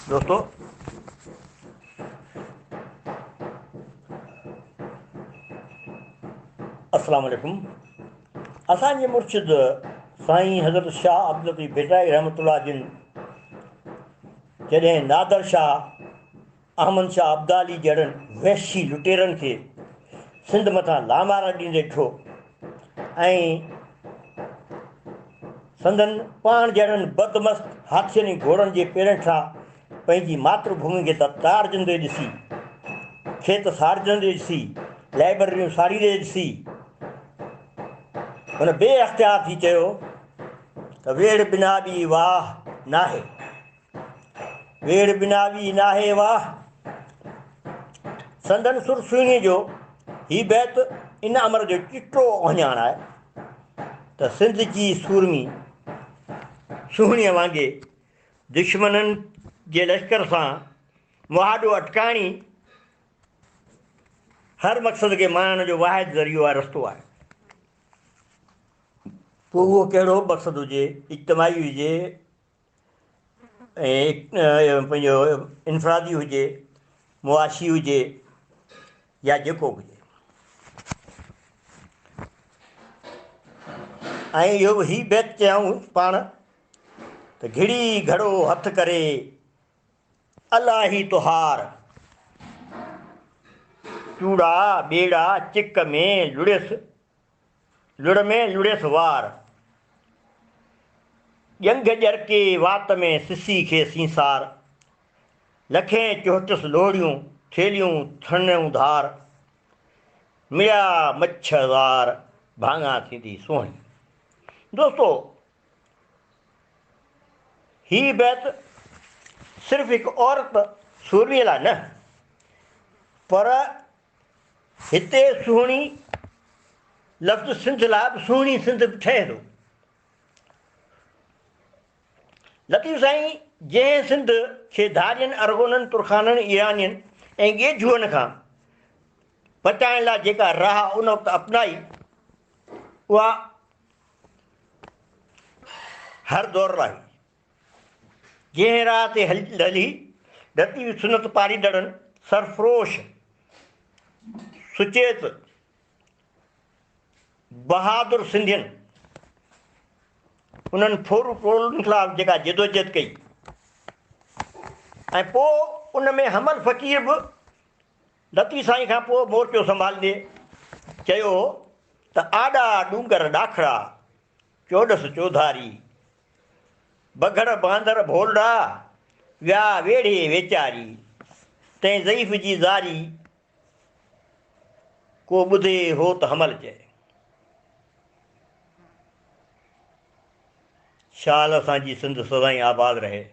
دوستو السلام عليڪم اسان جي مرشد سائين حضرت شاهه عبداللطيف ڀٽائي رحمت الله جن جڏهن نادر شاهه احمد شاهه ابدالي جهڙن وحشي لٽيرن کي سنڌ مٿان لامارا ڏيندي ڏٺو ۽ سندن پاڻ جهڙن بدمست هاٿين ۽ گهوڙن جي پيرن هيٺان پنهنجي ماتر ڀومي کي تارجندي ڏسي، کيت ساڙجندي ڏسي، لائبرريون ساڙيندي ڏسي هن بي اختيار ٿي چيو ته ويڙهه بنا ٻي واهه ناهي. ويڙهه بنا ٻي ناهي واهه. سندن سر سهڻيء جو هي بيت ان امر جو چٽو اهڃاڻ آهي ته سنڌ جي سورمي سهڻيء وانگي دشمنن جي لشڪر سان مهاڏو اٽڪائڻ ئي هر مقصد کي ماڻڻ جو واحد ذريعو ۽ رستو آهي. پوء اهو ڪهڙو به مقصد هجي، اجتماعي هجي، ۽ پنهنجو انفرادي هجي، معاشي هجي يا جيڪو به هجي. ۽ اهو هي بيت چيائون پاڻ ته گهڙي گهڙو هٿ ڪري الاهي تهار چوڙا ٻيڙا چڪ ۾ لڙيس لڙ ۾ لڙيس وار. ڄنگهه ڄرڪي وات ۾ سسي کي سينسار. لکين چهٽس لوڙهيون، ٿيلهيون ٿڻيون ڌار. مڙيا مڇ هزار، ڀاڱا ٿيندي سهڻي. دوستو! هي بيت صرف هڪ عورت سورميء لاء نه پر هتي سهڻي لفظ سنڌ لاء به سهڻي سنڌ به ٺهي ٿو. لطيف سائين جنهن سنڌ کي ڌارين، ارغونن، ترخانن، ايرانين ۽ ڳيجهوئن کان بچائڻ لاء جيڪا راهه ان وقت اپنائي اها هر دور لاء هئي. جنهن راهه تي هلي لطيف سنت پاريندڙن سرفروش، سچيت، بهادر سنڌين انهن ڦورو ٽولن خلاف جيڪا جدوجهد ڪئي ۽ پوء ان ۾ حمل فقير به لطيف سائين کان پوء مورچو سنڀاليندي چيو ته آڏا ڏونگر ڏاکڙا چوڏس چوڌاري، بگهڙ باندر ڀولڙا، ويا ويڙهي ويچاري، تنهن ضعيف جي زاري، ڪو ٻڌي هوت حمل چئي. شال اسان جي سنڌ سدائين آباد رهي.